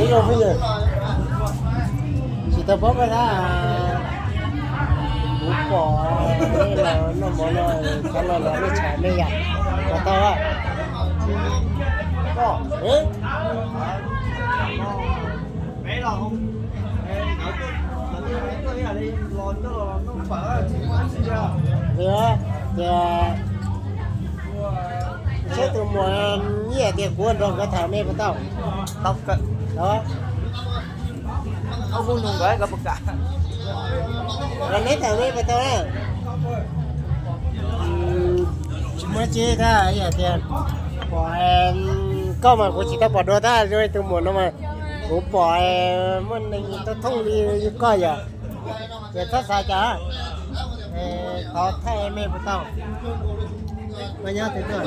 Phooj ywg, tsis tau paub koj thiab. Kuv pom nej los noj mov no, xav los los nej tsham me yam puas tau? Tias, seb tus muam ib yam tias kuv nrog nkawd tham nej puas tau? Los neb tham nej puas tau? Tsis muaj tsi thiab, ib yam tias pom koj mas kuv tsis tau pom dua thiab, zoo tus muam no mas kuv pom muaj neeg tau thooj li koj yom. Ces txhob xav cas, thov thaij me puas tau? Koj nyob twg tuaj?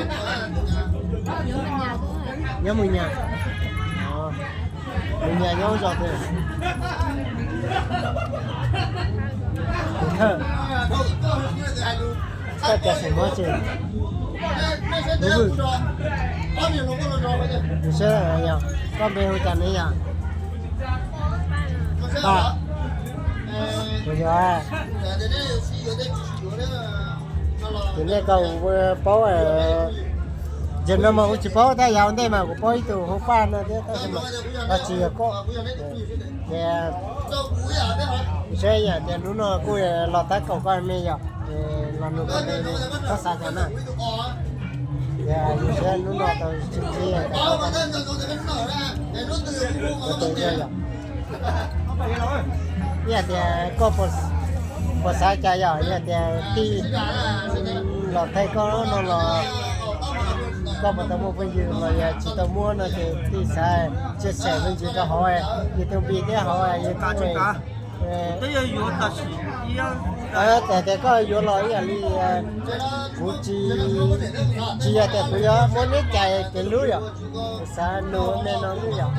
Nyob Mus Nyas. Mus Nyas nyob zos twg? Tus thawj. Koj cov seem mob tsis? Tus, koj npe hu cas ne yom? Kuv yog, ces nej koj paub, yog no mas kuv tsis paub, tab yog ua ntej mas kuv paub ib tug hu Paj no thiab, tab sis mas los tsis yog koj. Ces saib yam tias hnub no kuj los tab kaum koj me yom, los nug koj me, txhob xav cas na. Ces yus saib hnub no tau tsis txi, ib yam tias koj puas xav cas yom, yog tias tij los thaij koj no los koj puas tau muaj phooj ywg los yog tsis tau muaj no ces tij xav chia sẻ me ntsis rau hauv YouTube thiab hauv YouTube. Txawm tias koj yuav los ib yam li kuv tsis, tsis yog tias kuv yuav muab neb cais kev hlub yom, kuv xav nug me no xwb yom.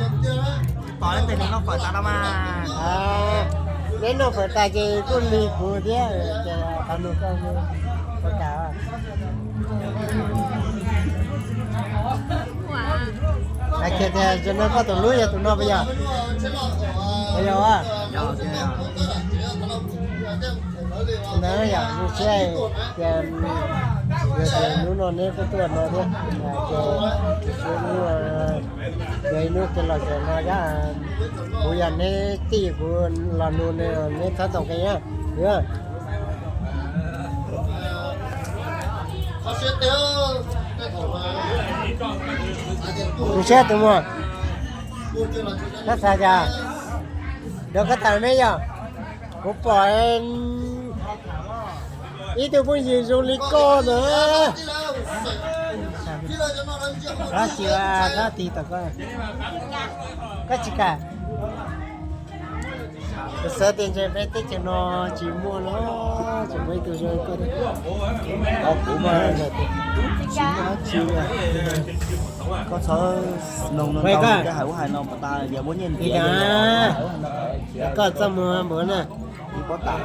Neb noj fawm tas ces kuj lig kuv thiab, ces qhov nug koj ua cas. Hais kiag tias zoo no koj tus hlub yog tus no puas yog? Puas yog? Ntawd yom, zoo siab tias yog tias hnub no neb kuj tuaj no thiab, ces yog ib hnub ces los ces no yog kuv yog neb tij, kuv los nug neb txhob ntau qe na. Kuv siab tus muag, koj xav cas? Nrog koj tham me yom. Kuv pom ib tug phooj ywg zoo li koj ntawd. Koj tsis, koj tig tom koj, koj tsis kam. Kuv xav tias ntshe peb teb chaws no tsis muaj los tsis muaj ib tug zoo li koj. Kuv mas tsis muaj dab tsi. Koj txhob noog no ntau, koj hais ub hais no mas tas yam muab nyiaj ntiav. Koj txaj muag npaum na. Ib pob tas.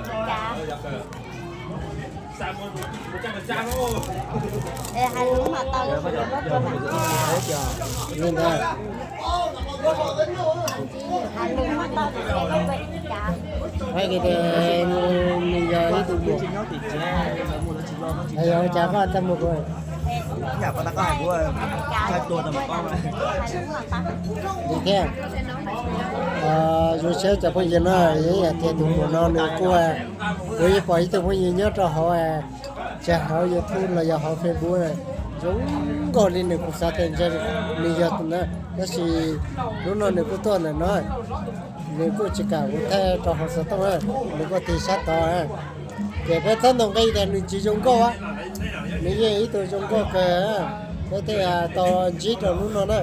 Li ntawd. Hais tias nws yog ib tug muam, yog ua cas koj txaj muag kuv? Thiab, zoo siab cov phooj ywg no, yog tias tus muam no nws kuj, kuv yeej pom ib tug phooj ywg nyob rau hauv, tsis hauv YouTube los yog hauv Facebook, zoo nkauj li nws, kuv xav tias ntshe nws yog tus na, tab sis hnub no nws kuj tuaj ntawm no, nws kuj tsis kam kuv thaij rau hauv xov tooj, nws kuj tig sab tod. Ces peb txhob ntaus nqi tias nws tsis zoo nkauj, nws yeej ib tug zoo nkauj kawg, peb thiaj tau ntsib rau hnub no na.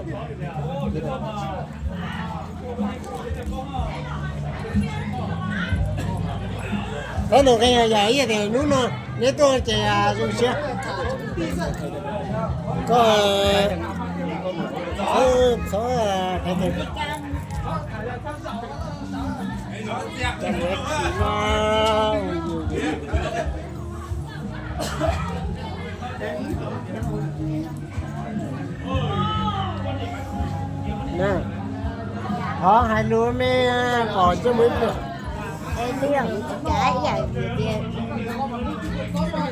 Txhob ntaus nqi, yog ib yam tias hnub no neb tuaj ces zoo siab. Koj txhob hais tias na, Thov hais lus me, pom ntsej muag ib pliag.